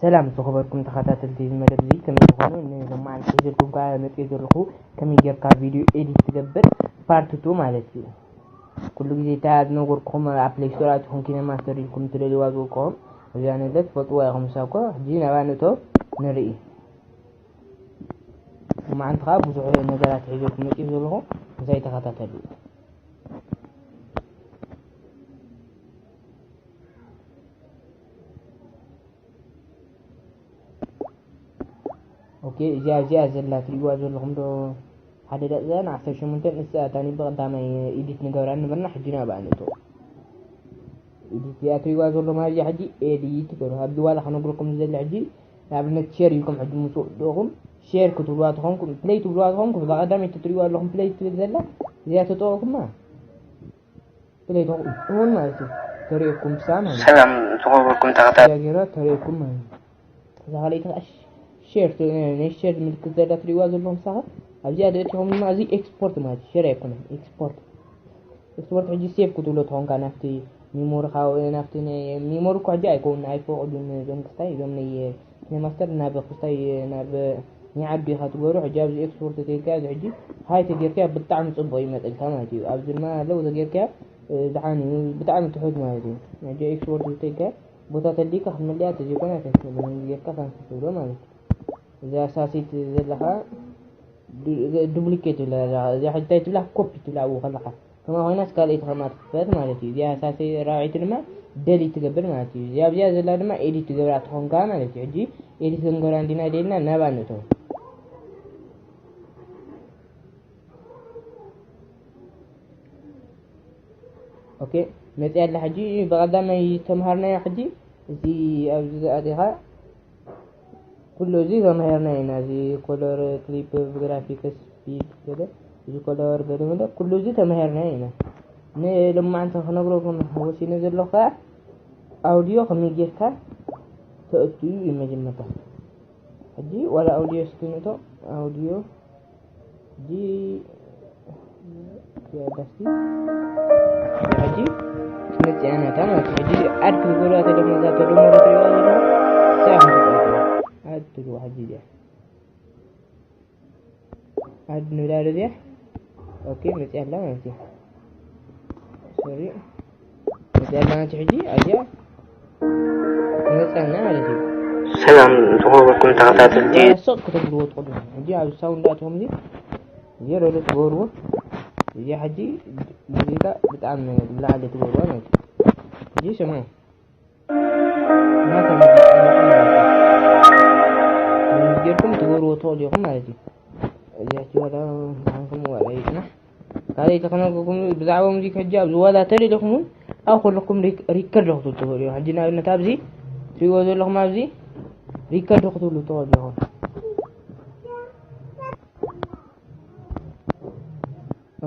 ሰላም ዝኸበርኩም ተኸታተልቲ እዚ መደብ እዚ፣ ከመይ ትኾኑ? ንሎማዓንቲ ሒዘልኩም ከኣ መጽየ ዘለኹ ከመይ ጌርካ ቪድዮ ኤዲት ትገብር ፓርት ቱ ማለት እዩ። ኩሉ ግዜ እታ ዝነገርኩኹም ኣብ ፕሌይ ስቶር ኣቲኹም ኪነ ማስተር ኢልኩም ትደልይዋ ዝወቀኹም እዚኣ ነለ ትፈልጥዋ ኢኹም። ንሳ እኮ ሕጂ ናብኣ ንእቶ ንርኢ። ሎማዓንቲ ከኣ ብዙሕ ነገራት ሒዘልኩም መጽየ ዘለኹ፣ ምሳይ ተኸታተሉ። ኦኬ፣ እዚኣ እዚኣ ዘላ ትሪእዋ ዘለኹም ዶ? ሓደ ደቂቃን ዓሰርተ ሸሞንተን እሳ እታ ናይ ብቐዳማይ ኤዲት ንገብራ ነበርና፣ ሕጂ ናብኣ ንእቶ። ኤዲት እዚኣ ትሪእዋ ዘለኹም ኣብዚኣ ሕጂ ኤዲት ትገብሩ። ኣብዚ ዋላ ክነግረኩም ዝደሊ ሕጂ ንኣብነት ሼር ኢልኩም ሕጂ ምስ ወደኹም ሼር ክትብልዋ ተኾንኩም፣ ፕሌይ ትብልዋ ተኾንኩም፣ እዛ ቀዳመይቲ ትሪእዋ ኣለኹም ፕሌይ ትብል ዘላ እዚኣ ተጠቐምኩማ። ፕሌይ ተኾንኩም ማለት እዩ። ተሪእኩም ብሳ ማለት እዩ። ሰላም ዝኸበርኩም ተኸታተልቲ። እዚኣ ገይራ ተሪእኩም ማለት እዩ። እዛ ካልኣይቲ ከዓ ሽ-፣ ሼር ት-፣ ናይ ሼር ምልክት ዘላ ትሪእዋ ዘለኹም ሳኻ ኣብዚኣ ደእቲኹም ድማ እዚ ኤክስፖርት ማለት እዩ። ሼር ኣይኮነን፣ ኤክስፖርት። ኤክስፖርት ሕጂ ሴቭ ክትብሎ ትኾንካ ናብቲ ሜሞሪ፣ ካብ ናብቲ ናይ ሜሞሪ እኮ ሕጂ ኣይከውን፣ ኣይፈቕዱን እዞም ክስታይ፣ እዞም ናይ ኪነማስተር ናብ ክስታይ ናብ ናይ ዓዲ ኢኻ ትገብሮ። ሕጂ ኣብዚ ኤክስፖርት ተልካ እዚ ሕጂ ሃይ ተጌርካ ብጣዕሚ ጽቡቕ ይመጸልካ ማለት እዩ። ኣብዚ ድማ ለው ተጌርካ፣ እ፣ ዝሓን እዩ፣ ብጣዕሚ ትሑት ማለት እዩ። ሕጂ ኤክስፖርት ተልካ ቦታ ተሊካ ክትምልያ ተዘይኮነ ኣይተስምልን ጌርካ ካንስል ትብሎ ማለት እዩ። እዛ ሳሲት ዘለኻ ዱ-፣ ዱፕሊኬት ትብላ፣ እዛ፣ እዛ ሕጂ እንታይ ትብላ? ኮፒ ትብላ ኣብኡ ከለኻ። ከምኣ ኮይናስ ካልኣይቲ ከምኣ ትኽፈት ማለት እዩ። እዚኣ ሳሲ ራብዐይቲ ድማ ደሊት ትገብር ማለት እዩ። እዚኣ ኣብዚኣ ዘላ ድማ ኤዲት ትገብራ ትኾንካ ማለት እዩ። ሕጂ ኤዲት ክንገብራ እንዲና ደልና ናብኣ ንእተው። ኦኬ፣ መጽያ ኣላ። ሕጂ ብቐዳማይ ተምሃርናዮ። ሕጂ እዚ ኣብዚ ዝኣቲኻ ኩሉ እዚ ተማሂርና ኢና። እዚ ኮለር፣ ክሊፕ፣ ግራፊክስ፣ ስፒድ፣ ገለ፣ እዚ ኮለር፣ ገለ፣ ገለ፣ ኩሉ እዚ ተማሂርና ኢና። ንሎማዓንቲ ክነግረኩም ወሲነ ዘለኹ ከኣ ኣውዲዮ ከመይ ጌርካ ተእቱ እዩ መጀመርታ። ሕጂ ዋላ ኣውዲዮ እስኪ ንእቶ፣ ኣውዲዮ፣ ሕጂ ያዳሲ፣ ሕጂ ትመጽእ እያ ናታ ማለት እዩ። ሕጂ ኣድ ክትገብሩዋ ተደሞ-፣ እዛ ተደመረ ትሪእዋ ዘለኹም፣ እሳ ኢኹም ትጻወትዋ። ኣድ ትብልዋ ሕጂ እዚኣ። ኣድ ንብላ ዶ እዚኣ? ኦኬ፣ መጽያ ኣላ ማለት እዩ። ሶሪ። መጽያ ኣላ ማለት እዩ። ሕጂ ኣዚኣ መጸና ማለት እዩ። ሰላም ዝኸበርኩም ተኸታተልቲ። እዚኣ ሱቕ ከተብልዎ ትኽእሉ። ሕጂ ኣብ ሳውንድ ኣትኹም እዚ፣ እዚ ሎድ ትገብርዎ። እዚ ሕጂ ሙዚቃ ብጣዕሚ ብላዕሊ ትገብርዎ ማለት እዩ። ሕጂ ስምዑ። ናታ ሙዚቃ ማለት እዩ። ጌርኩም ትገብርዎ ትኽእሉ ኢኹም ማለት እዩ። እዚኣ ሕጂ ዋላ ንዓኹም ዋላ ይጽናሕ። ካልኣይቲ ክነግረኩም ብዛዕባ ሙዚቃ ሕጂ ኣብዚ ዋላ ተደሊኹም እውን ኣብ ከለኹም ሪክ-፣ ሪከርድ ክትብሉ ትኽእሉ ኢኹም። ሕጂ ንኣብነት ኣብዚ ትሪእዎ ዘለኹም ኣብዚ ሪከርድ ክትብሉ ትኽእሉ ኢኹም።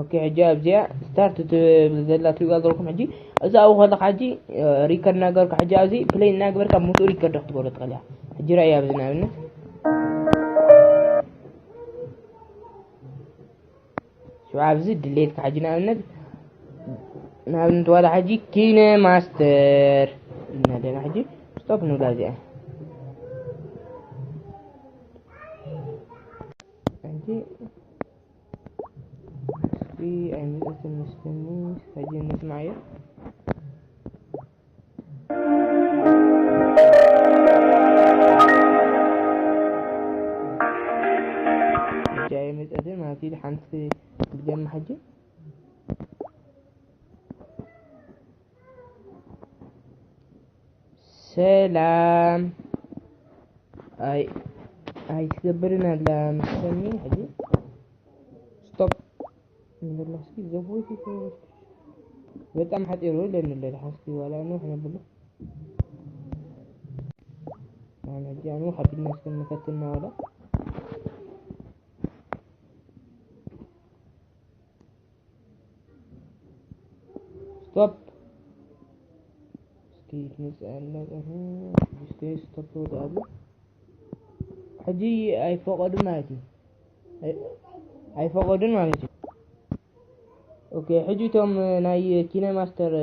ኦኬ፣ ሕጂ ኣብዚኣ ስታርት ትብል ዘላ ትሪእዋ ዘለኹም። ሕጂ እዚ ኣብኡ ከለኻ ሕጂ፣ እ፣ ሪከርድ እናገበርካ ሕጂ ኣብዚ ፕሌይ እናገበርካ ምስኡ ሪከርድ ክትገብሮ ትኽእል ኢኻ። ሕጂ ራእይ ኣብዚ ንኣብነት ሽዑ ኣብዚ ድሌት ካሕጂ ንኣብነት፣ ንኣብነት ዋላ ሕጂ ኪነ ማስተር ኢልና ደና ሕጂ ስቶፕ ንብላ እዚኣ። ሕጂ እስኪ ኣይመጸትን መስለኒ፣ ሕጂ ንስማዓዮ። ሕጂ ኣይመጸትን ማለት እዩ። ሓንቲ ድገማ ሕጂ። ሰላም። ኣይ፣ ኣይትገብርን ኣላ መስለኒ ሕጂ። ስቶፕ ንብላ እስኪ። ዘቦይቲ በጣም ሓፂሩ ለንለ ሓስኪ ዋላ ነው ነብሎ። ኣነ ሕጂ ኣኑ ሓቢልና እስከ ንፈትና ዋላ። ስቶፕ። እስኪ ትመጽእ ኣላ፣ እህ፣ እስኪ ስቶፕ ወደ ኣሉ። ሕጂ ኣይፈቐዱን ማለት እዩ። ኣይ-፣ ኣይፈቐዱን ማለት እዩ። ኦኬ፣ ሕጂ እቶም ናይ ኪነ ማስተር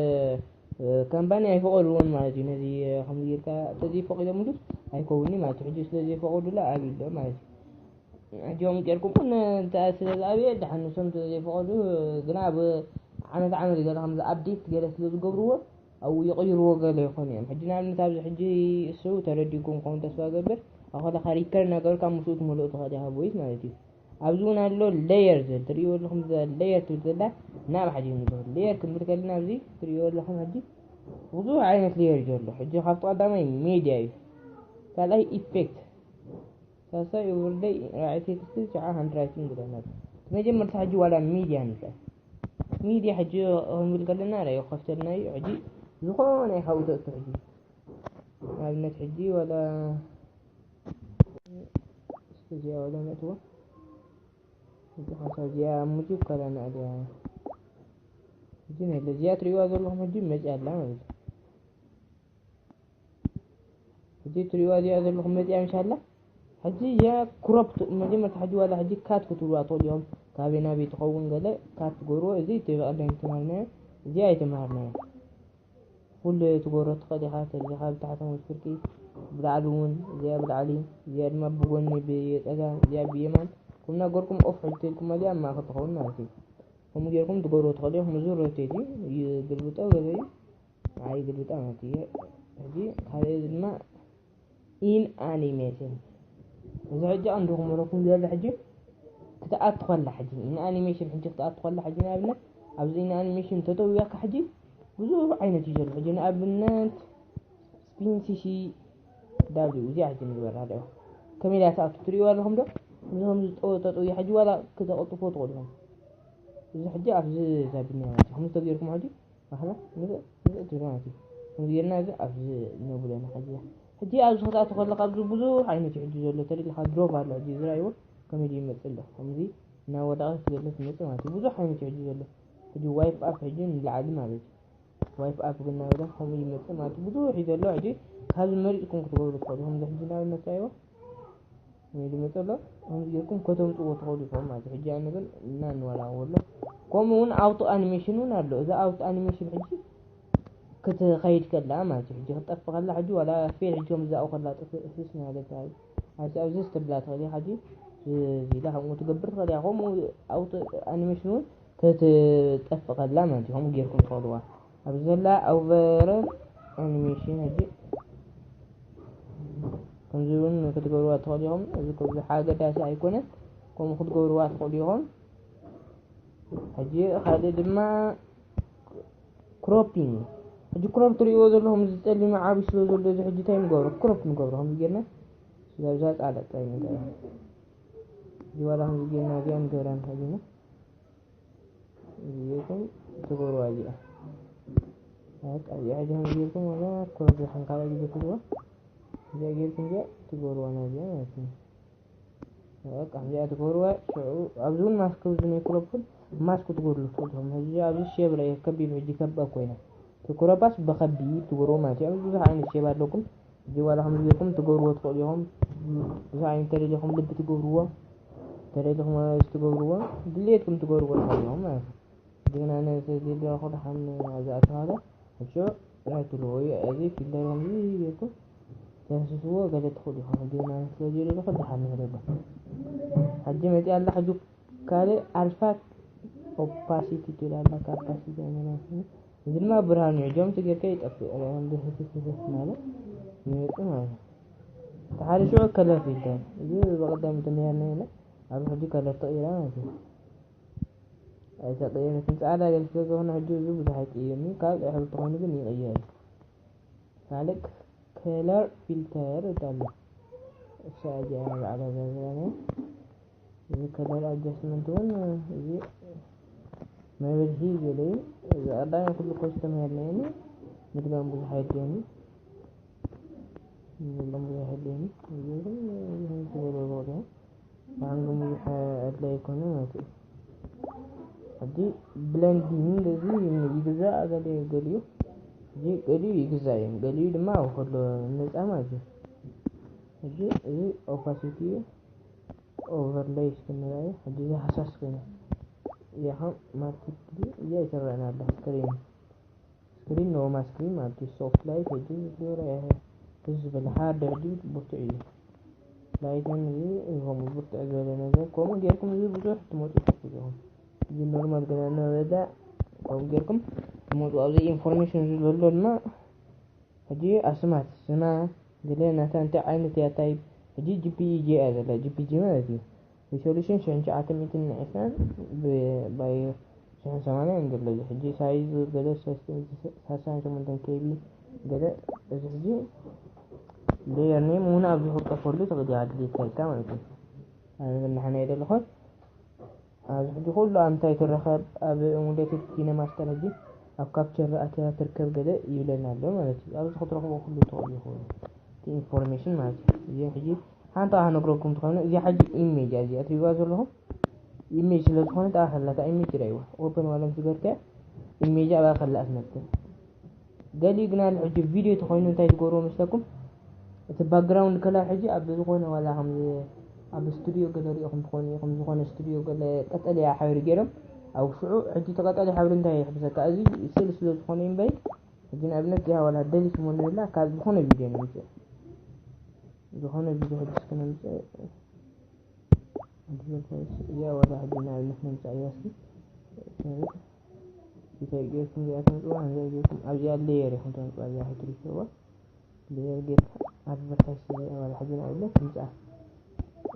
ካምፓኒ ኣይፈቐድዎን ማለት እዩ። ነዚ ከምዚ ጌርካ እንተዘይፈቒዶምሉ ኣይከውንኒ ማለት እዩ። ሕጂ ስለ ዘይፈቐዱላ ኣብዩ ኣሎ ማለት እዩ። ሕጂ ከምኡ ጌርኩም እውን እንተ ስለ ዝኣብየ ደሓን ንሶም እንተ ዘይፈቐዱ ግና ኣብ ዓመት ዓመት ገለ ከምዚ ኣፕዴት ገለ ስለ ዝገብርዎ ኣብኡ ይቕይርዎ ገለ ይኾኑ እዮም። ሕጂ ንኣብነት ኣብዚ ሕጂ እሱ ተረዲእኩም ክኸውን ተስፋ እገብር። ኣኸለኻ ሪከር እናገበርካ ምስኡ ትመልኦ ትኽእል ኢኻ ቮይስ ማለት እዩ። ኣብዚ እውን ኣሎ ሌየር ዝብል ትርእይዎ ኣለኹም፣ እዛ ሌየር ትብል ዘላ ናብ ሓደ እዩ ንዝብል። ሌየር ክንብል ከለና ኣብዚ ትርእይዎ ኣለኹም ሕጂ ብዙሕ ዓይነት ሌየር እዩ ዘሎ። ሕጂ ካብቲ ቀዳማይ ሜድያ እዩ፣ ካልኣይ ኢፌክት፣ ሳልሳይ ኦቨርለይ፣ ራብዓይ ቴክስት፣ ሽዓ ሃንድ ራይቲንግ ብለና። እቲ መጀመርታ ሕጂ ዋላ ሚድያ ንርአ። ሚድያ ሕጂ ክንብል ከለና ራእዩ ከፍተልና እዩ። ሕጂ ዝኾነ ኢኻ ውተእቱ ሕጂ ንኣብነት ሕጂ ዋላ እስከ እዚኣ ወደ ነጥቦ። እዚ ሓሳብ እዚኣ ሙዚብ ከለና እዚኣ። እዚ ናይ እዚኣ ትርእይዋ ዘለኹም ሕጂ መፂኣ ኣላ ማለት እዩ። ሕጂ ትርእይዋ እዚኣ ዘለኹም መፂኣ ምሻላ። ሕጂ እዚኣ ክሮፕ ት-፣ መጀመርታ ሕጂ ዋላ ሕጂ ካት ክትብልዋ ትኽእሉ ኢኹም። ካበይ ናበይ ትኸውን ገለ ካት ትገብርዎ። እዚ እቲ ብቐደም ዝተማሃርናዮ፣ እዚኣ ኣይተማሃርናዮ። ኩሉ ትገብሮ ትኽእል ኢኻ። ተሪኻ ብታሕቲ ምስ ፍርቂ ብላዕሊ እውን እዚኣ ብላዕሊ፣ እዚኣ ድማ ብጎኒ ብጸጋም፣ እዚኣ ብየማን። ከም እናገርኩም ኦፍ ሕጂ ተልኩም እዚኣ ኣብ ማእከል ትኸውን ማለት እዩ። ከምኡ ጌርኩም ትገብሮ ትኽእሉ ኢኹም። እዚ ሮቴት እዩ፣ ይግልብጦ ገለ እዩ። ኣይ ግልብጦ ማለት እዩ። ሕጂ ካልእ ድማ ኢን ኣኒሜሽን። እዚ ሕጂ ቀንዲ ክመረኩም ዘሎ ሕጂ ክትኣቱ ከላ ሕጂ ኢን ኣኒሜሽን ሕጂ ክትኣቱ ከላ ሕጂ ንኣብነት ኣብዚ ኢን ኣኒሜሽን ተጠዊቕካ ሕጂ ብዙሕ ዓይነት እዩ ዘሎ። ሕጂ ንኣብነት ስፒን ሲ ሲ ዳብሊው እዚኣ ሕጂ ንግበራ ኣለኹ። ከመይ ኢላ ትኣቱ ትርእይዋ ኣለኹም ዶ? እዚ ከምዚ ጠጠው ሕጂ ዋላ ክተቐልጥፎ ትኽእሉ ኢኹም። እዚ ሕጂ ኣብዚ ዛቢና ማለት እዩ። ከምዚ ተገይርኩም ሕጂ ኣህላ ምልእ ምልእ ትብል ማለት እዩ። ከምዚ ጌርና እዚ ኣብዚ ነብሎ ኢና ሕጂ። ሕጂ ኣብዚ ክትኣቱ ከለካ ኣብዚ ብዙሕ ዓይነት እዩ ሕጂ ዘሎ። ተደሊኻ ድሮፕ ኣሎ ሕጂ ዝረኣይዎ ከመይ ድዩ ይመጽእ ኣሎ። ከምዚ እናወደቐ ዘሎ ትመጽእ ማለት እዩ። ብዙሕ ዓይነት እዩ ሕጂ ዘሎ። ሕጂ ዋይፕ ኣፕ ሕጂ ንላዕሊ ማለት እዩ። ዋይፕ ኣፕ ግን እናበለ ከምኡ ይመጽእ ማለት እዩ። ብዙሕ እዩ ዘሎ። ሕጂ ካብዚ መሪጽኩም ክትገብሩ ትኽእሉ። ከምዚ ሕጂ ንኣብነት ትረኣይዎ ወይ ዝመጸ ኣሎ፣ ከምዚ ጌርኩም ከተምጽእዎ ትኽእሉ ኢኹም ማለት እዩ። ሕጂ ኣነ ግን እና ንወላወሎ። ከምኡ እውን ኣውቶ ኣኒሜሽን እውን ኣሎ። እዚ ኣውቶ ኣኒሜሽን ሕጂ ክትኸይድ ከላ ማለት እዩ። ሕጂ ክትጠፍእ ከላ ሕጂ ዋላ ፌል ሕጂ ከምዚ ኣብኡ ከላ ጥፍእ ፍስ ማለት እዩ። ኣብዚ ኣብዚ ዝተብላ ትኽእል እያ። ሕጂ እዚ ኢላ ከምኡ ትገብር ትኽእል እያ። ከምኡ ኣውቶ ኣኒሜሽን እውን ክትጠፍእ ከላ ማለት እዩ። ከምኡ ጌርኩም ትኽእልዋ። ኣብዚ ዘላ ኦቨር ኣኒሜሽን ሕጂ ከምዚ እውን ክትገብርዋ ትኽእሉ ኢኹም። እዚ ከብዚ ሓገዳሲ ኣይኮነን። ከምኡ ክትገብርዋ ትኽእሉ ኢኹም። ሕጂ ካልእ ድማ ክሮፒንግ። ሕጂ ክሮፕ ትርእይዎ ዘለኹም እዚ ጸሊም ዓቢ ስለ ዘሎ እዚ ሕጂ እንታይ ንገብሮ? ክሮፕ ንገብሮ። ከምዚ ጌርና ስለዛ ጻዕዳ ጥራይ ንገብራ። እዚ ዋላ ከምዚ ጌርና እዚኣ ንገብራ ንኽእል ኢና። እዚኦም ትገብርዋ እዚኣ። በቃ እዚኣ ሕጂ ከም ጌርኩም ዋላ ኮርዶ ሓንካላ ግዜ ትግባ። እዚኣ ጌርኩም እዚኣ ትገብርዋ ናዚኣ ማለት እዩ። በቃ እዚኣ ትገብርዋ ሽዑ ኣብዚ እውን ማስክ ኣብዚ ናይ ክሮፕን ማስክ ትገብርሉ ትኽእሉ ኢኹም። ሕጂ ኣብዚ ሸብረ እየ ከቢብ ሕጂ ከባ ኮይና። እቲ ክሮፓስ ብኸቢብ ትገብርዎ ማለት እዩ። ኣብዚ ብዙሕ ዓይነት ሸብ ኣለኩም። እዚ ዋላ ከም ድሌትኩም ትገብርዎ ትኽእሉ ኢኹም። ብዙሕ ዓይነት ተደሊኹም ልቢ ትገብርዎ፣ ተደሊኹም ኣናሊዝ ትገብርዎ፣ ድሌትኩም ትገብርዎ ትኽእሉ ኢኹም ማለት እዩ። ግና ነዚ ድሌት ኩሉ ሓም ኣብ ዝኣተኻለ፣ ሕሾ ራይት ትብልዎ እዩ። እዚ ፊልተር ከምዚ ጌርኩም ተህስስዎ ገለ ትኽእሉ ኢኹም። ግና ስለ ዘይደለኹ ደሓን ንኽደሎ። ሕጂ መፂኣ ኣላ፣ ሕጂ ካልእ ኣልፋ ኦፓሲቲ ትብል ኣላ፣ ካፓሲቲ ኣይመለስን። እዚ ድማ ብርሃን እዩ። ሕጂ ከምዚ ጌርካ ይጠፍእ። ርኣዮም ብህትትትት ማለት ይመጽእ ማለት እዩ። እቲ ሓደ ሽዑ ከለር ፊልተር። እዚ ብቐደም ተመሃርና ኢና። ኣብዚ ሕጂ ከለር ተቐይራ ማለት እዩ። ኣይተቐየረትን። ጻዕዳ ገለ ስለ ዝኾነ ሕጂ እዚ ብዙሕ ኣይቅየርን እዩ። ካልእ ሕብሪ ተኾይኑ ግን ይቕየር እዩ። ካልእ ከለር ፊልተር ኣሎ። እሳ እዚኣ ባዕላ ዘርዘራና። እዚ ከለር ኣጃስትመንት እውን እዚ መብርሂ ገለ እዩ። እዚ ቀዳማይ ኩሉ ኮስተም ያለኒ ምድጋም ብዙሕ ኣይደኒ። ምድጋም ብዙሕ ኣይደኒ። እዚ ግን ዝበለ ነው። ብሓንጎም ብዙሕ ኣድላይ ኣይኮነ ማለት እዩ። ሕጂ ብለንዲንግ እዚ ይግዛእ፣ ገሊኡ፣ ገሊኡ፣ እዚ ገሊኡ ይግዛእ እዩ፣ ገሊኡ ድማ ኣብ ከሎ ነፃ ማለት እዩ። ሕጂ እዚ ኦፓሲቲ እዩ፣ ኦቨርለይ እስክንርኣዮ። ሕጂ እዚ ሃሳስ ኮይና እዚኣ ከም ማርኬት እዚ ኣይትረኣን ኣላ ስክሪን። ስክሪን ኖርማል ስክሪን ማለት እዩ። ሶፍት ላይት ሕጂ ዝገብረ እዚ ዝበለ ሃርድ ሕጂ ብርቱዕ እዩ። ላይትን እዚ ከምኡ ብርቱዕ ዝበለ ነገር ከምኡ ጌርኩም እዚ ብዙሕ ትመፁ ትኽእሉ ኢኹም። እዚ ኖርማል ገና እናበለ ከምኡ ጌርኩም ትመፁ። ኣብዚ ኢንፎርሜሽን ዘሎ ድማ ሕጂ ኣስማት ስማ ገለ ናታ እንታይ ዓይነት እያ ታይፕ። ሕጂ ጂፒጂ እያ ዘላ፣ ጂፒጂ ማለት እዩ። ሪሶሉሽን ሽሕን ትሽዓተ ሚእትን ዕስራን ብባይ ሽሕን ሰማንያን ዘሎ እዚ። ሕጂ ሳይዝ ገለ ሳሳን ሸሞንተን ኬቢ ገለ። እዚ ሕጂ ሌየር ኔም እውን ኣብዚ ክጠፈሉ ትኽእል እያ፣ ድሌት ካይካ ማለት እዩ። ኣነ ንሓና የደለኹት ኣብዚ ሕጂ ኩሉ ኣብ እንታይ ትረኸብ? ኣብ ኤሙሌትድ ኪነማስተር ሕጂ ኣብ ካፕቸር ኣትያ ትርከብ ገለ ይብለና ኣሎ ማለት እዩ። ኣብዚ ክትረኽቦ ኩሉ ትኽእሉ ይኸውን እቲ ኢንፎርሜሽን ማለት እዩ። እዚ ሕጂ ሓንቲ ክነግረኩም ትኾነ፣ እዚ ሕጂ ኢሜጅ እያ እዚኣ ትሪእዋ ዘለኹም። ኢሜጅ ስለ ዝኾነ ተኣኸላታ ኢሜጅ ርኣይዋ። ኦፕን ዋላ ምስ ገርካ ኢሜጅ ኣብኣ ከላ ትመጽእ። ገሊኡ ግና ሕጂ ቪድዮ ተኾይኑ እንታይ ትገብርዎ መስለኩም? እቲ ባክግራውንድ ከለር ሕጂ ኣብ ዝኾነ ዋላ ከም ኣብ ስቱዲዮ ገለ ሪኢኹም ትኾኑ ኢኹም፣ ዝኾነ ስቱዲዮ ገለ ቀጠልያ ሕብሪ ገይሮም ኣብ ሽዑ ሕጂ እቲ ቀጠልያ ሕብሪ እንታይ ይሕብሰካ? እዚ ስእል ስለ ዝኾነ እዩ እምበይ። ሕጂ ንኣብነት እዚኣ ዋላ ደሊት እሞ ንብላ ካብ ዝኾነ ቪድዮ ንምፅእ፣ ዝኾነ ቪድዮ ሕጂ እስኪ ንምፅእ። እዚኣ ዋላ ሕጂ ንኣብነት ንምፅእ እያ እስኪ። እንታይ ጌርኩም እዚኣ ትምፅዋ? እንታይ ጌርኩም ኣብዚኣ ሌየር ኢኹም ተምፅዋ። እዚኣ ሕጂ ሪክዋ ሌየር ጌርካ ኣድቨርታይዝ እዚኣ ዋላ ሕጂ ንኣብነት ትምፅኣ።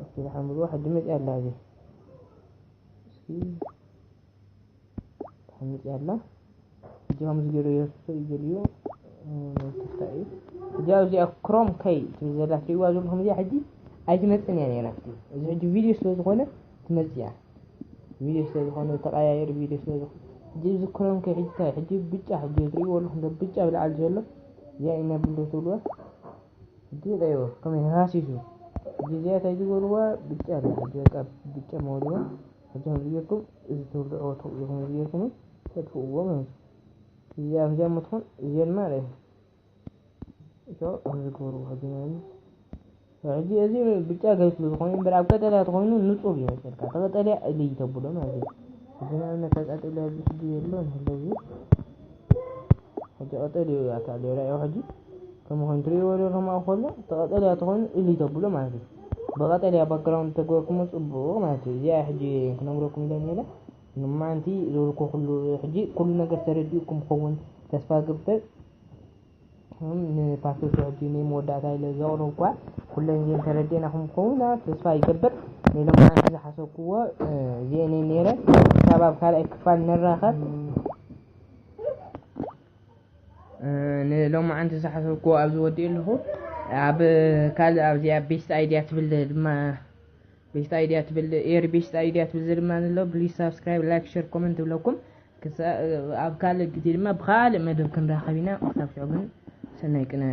እስኪ ዝሓምልዋ ሕጂ መፅኣ ኣላ እዚ እስኪ ተቐሚጥ ኣላ። ሕጂ ከምዚ ገይሩ የርሱ እዩ ገሊኡ፣ እ፣ ተፍታ እዩ። ሕጂ ኣብዚኣ ክሮም ከይ ትብል ዘላ ትሪእዋ ዘለኹም እዚኣ ሕጂ ኣይትመጽእን እያ ነይራ። ሕጂ እዚ ሕጂ ቪድዮ ስለ ዝኾነ ትመጽእ እያ። ቪድዮ ስለ ዝኾነ ተቐያየር ቪድዮ ስለ ዝኾነ ሕጂ እዚ ክሮም ከይ ሕጂ እንታይ ሕጂ ብጫ ሕጂ ትሪእዎ ኣለኹም ዶ ብጫ ብላዕሊ ዘሎ እዚኣ ኢና ብሎ ትብልዋ። ሕጂ ጠይቦ ከመይ ሃሲሱ። ሕጂ እዚኣ እንታይ ዝገብርዋ ብጫ ኣላ። ሕጂ በቃ ብጫ መወልዋ። ሕጂ ከምዚ ጌርኩም እዚ ትውልዕዎ ትኽእሉ ኢኹም። እዚ ጌርኩም ተጥፍእዎ ማለት እዩ። እዚኣ እዚኣ እሞ ትኾን እዚኣ ድማ ርኣይ። እቶ ከምዚ ዝገብርዎ ሕጂ ማለት እዩ። ሕጂ እዚ ብጫ ገይሩ ስለ ዝኾነ እምበር ኣብ ቀጠልያ ተኾይኑ ንጹር ይመስለካ። እቲ ቀጠልያ እልይ ተብሎ ማለት እዩ። ሕጂ ንኣብነት ኣብ ቀጠልያ እዚ ሕጂ የሎን፣ ህለው እዩ። ሕጂ ቀጠልዩ እዩ ኣካል እዩ። ርኣዮ ሕጂ ከም ኾይኑ ትርእይዎ ዶ? ከም ኣብ ከሎ እቲ ቀጠልያ ተኾይኑ እልይ ተብሎ ማለት እዩ። ብቐጠልያ ባክግራውንድ ተገበርኩሞ ጽቡቕ ማለት እዩ። እዚኣ ሕጂ ክነግረኩም ኢለ ነይረ። ንማንቲ ዝበልኩ ኩሉ ሕጂ ኩሉ ነገር ተረዲኡኩም ክኸውን ተስፋ ገብር። እም፣ ንፓርት ቱ ሕጂ ናይ መወዳእታ ኢለ ዘቕረብኳ ኩለን እዚአን ተረዲእናኹም ክኸውን ተስፋ ይገብር። ናይ ሎማዓንቲ ዝሓሰብክዎ፣ እ፣ እዚአን እየን ነይረን። ክሳብ ኣብ ካልኣይ ክፋል ንራኸብ። እ፣ ንሎማዓንቲ ዝሓሰብክዎ ኣብዚ ወዲእ ኣለኹ። ኣብ ካልእ ኣብዚኣ ቤስት ኣይድያ ትብል ድማ፣ ቤስት ኣይድያ ትብል፣ ኤሪ ቤስት ኣይድያ ትብል ድማ ዘሎ። ፕሊዝ ሳብስክራይብ፣ ላይክ፣ ሸር፣ ኮመንት ትብለኩም። ክሳ-፣ ኣብ ካልእ ግዜ ድማ ብኻልእ መደብ ክንራኸብ ኢና። ክሳብ ሽዑ ግን ሰናይ ቅነ።